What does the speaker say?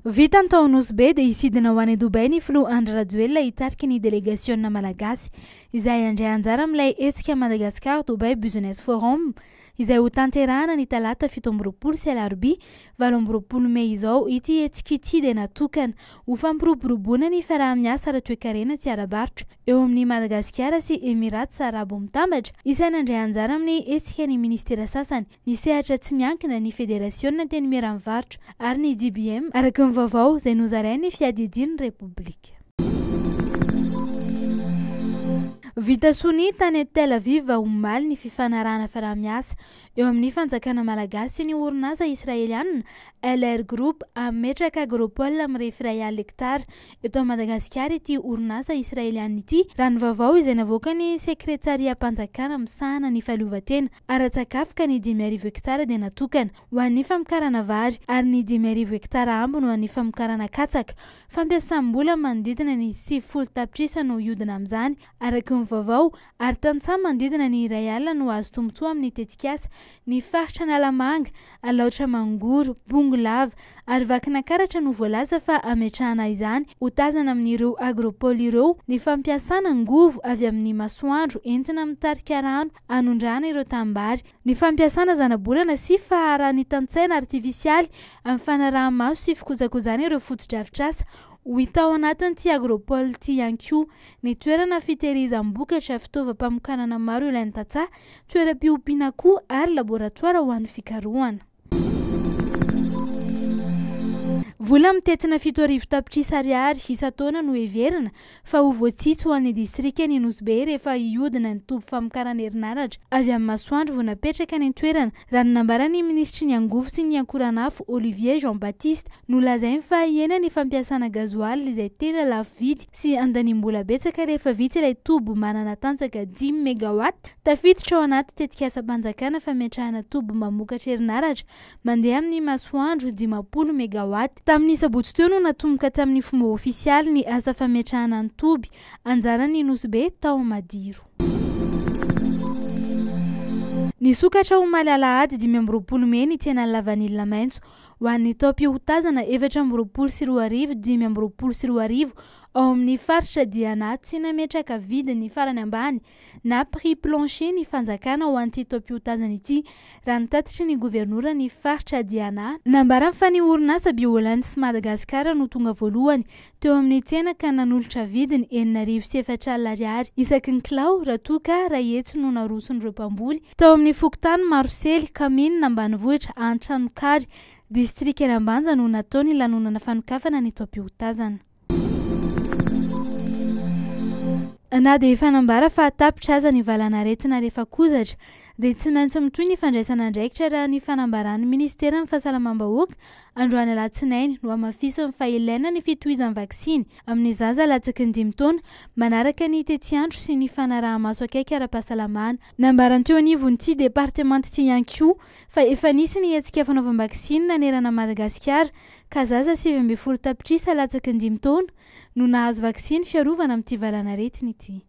Vita ny tao Nosy Be dia hisidina ho any Dubaï ny filoha Andry Rajoelina hitarika ny delegasiona malagasy izay handray anjara amin'ilay hetsika Madagascar Dubaï Business Forum izay hotanterahana ny talata 27 sy alarobia 28 mey izao. Ity hetsika ity dia natokana ho fampiroboroboana ny fiaraha-miasa ara-toekarena sy ara-barotra eo amin'i Madagasikara sy Emirates Arabo Mitambatra. Isan'ny handray anjara amin'ny hetsika ny minisitera sasany, ny sehatra tsy miankina, ny federasiona Antenimieran'ny varotra ary ny JBM, araka ny vaovao izay nozarain'ny fiadidian'ny Repoblika. Vita sonia tany Tel Aviv omaly ny fifanarahana fiaraha-miasa eo amin'ny fanjakana malagasy sy ny orinasa israelianina LR Group hametraka agropole mirefy 1000 hektara eto Madagasikara ity orinasa israelianina ity, raha ny vaovao izay navoakan'ny sekretariam-panjakana misahana ny fahaleovantena Ara-tsakafo ka ny 5000 hektara dia natokana ho an'ny famokarana vary ary ny 5000 hektara ambiny ho an'ny famokarana katsaka. Fampiasam-bola manodidina ny 90 tapitrisa no hiodina amin'izany, araka ny vaovao, ary tantsaha manodidina ny 1000 no hahazo tombontsoa amin'ny tetikasa. Ny faritra Analamanga, Alaotra Mangoro, Bongolava ary Vakinakaratra no voalaza fa hametrahana izany. Ho tazana amin'ireo agropole ireo ny fampiasana angovo avy amin'ny masoandro entina mitarika rano hanondrahana ireo tanimbary, ny fampiasana zanabolana sy faharanitan-tsaina artifisialy amin'ny fanaraha-maso sy fikojakojana ireo fotodrafitrasa. Ho hita ao anatin'ity agropole ity ihany koa ny toerana fitehirizam-bokatra, fitaovam-pamokarana maro ilain'ny tantsaha, toeram-piompiana akoho ary laboratoara ho an'ny fikarohana. Vola mitentina 7000 tapitrisa ariary isan-taona no heverina fa ho voatsitsy ho an'ny distrikan'i Nosy Be rehefa hihodina ny toby famokarana herinaratra avy amin'ny masoandro vao napetraka any an-toerana, raha ny nambaran'ny minisitry ny angovo sy ny akoranafo Olivier Jean Baptiste. Nolazainy fa hihena ny fampiasana gazoala izay tena lafo vidy sy andaniam-bola betsaka rehefa vita ilay toby manana tanjaka 5 megawatt. Tafiditra ao anaty tetikasam-panjakana fametrahana toby mamokatra herinaratra mandeha amin'ny masoandro 50 megawatt. Tamin'ny sabotsy teo no natomboka tamin'ny fomba ofisialy ny asa fametrahana ny toby anjaran'ny Nosy Be tao Madiro. Nisokatra omaly alahady 25 mey ny tsenan'ny lavanila maitso ho an'ny taom-pihotazana 2024 2025 ao amin'ny faritra Diana. Tsy nametraka vidiny farany ambany na prix plancher ny fanjakana ho an'ity taom-piotazana ity, raha ny tatitry ny governoran'ny faritra Diana. Nambarany fa ny orinasa Biolands Madagascar no tonga voalohany teo amin'ny tsena ka nanolotra vidiny 4006 ariary isaky ny kilao raha toa ka 100 no naroson'ireo mpamboly tao amin'ny fokontany Marosely, kaominina ambanivohitra Antranokary, distrikan'Ambanja no natao ny lanonana fanokafana ny taom-piotazana. Na dia efa nambara fa tapitra aza ny valanaretina rehefa kozatra dia tsy maintsy mitohy ny fandraisana andraikitra raha ny fanambaran'ny minisiteran'ny fahasalamam-bahoaka androany alatsinainy no hamafisiny fa ilaina ny fitohizan'ny vaksiny amin'ny zaza latsaky ny 5 taona manaraka ny tetiandro sy ny fanaraha-maso akaiky ara-pahasalamana. Nambarany teo anivon'ity departemanta ity ihany koa fa efa nisy ny hetsika fanaovam-baksiny nanerana an'i Madagasikara ka zaza 19 tapitrisa latsaky ny 5 taona no nahazo vaksiny fiarovana amin'ity valanaretina ity.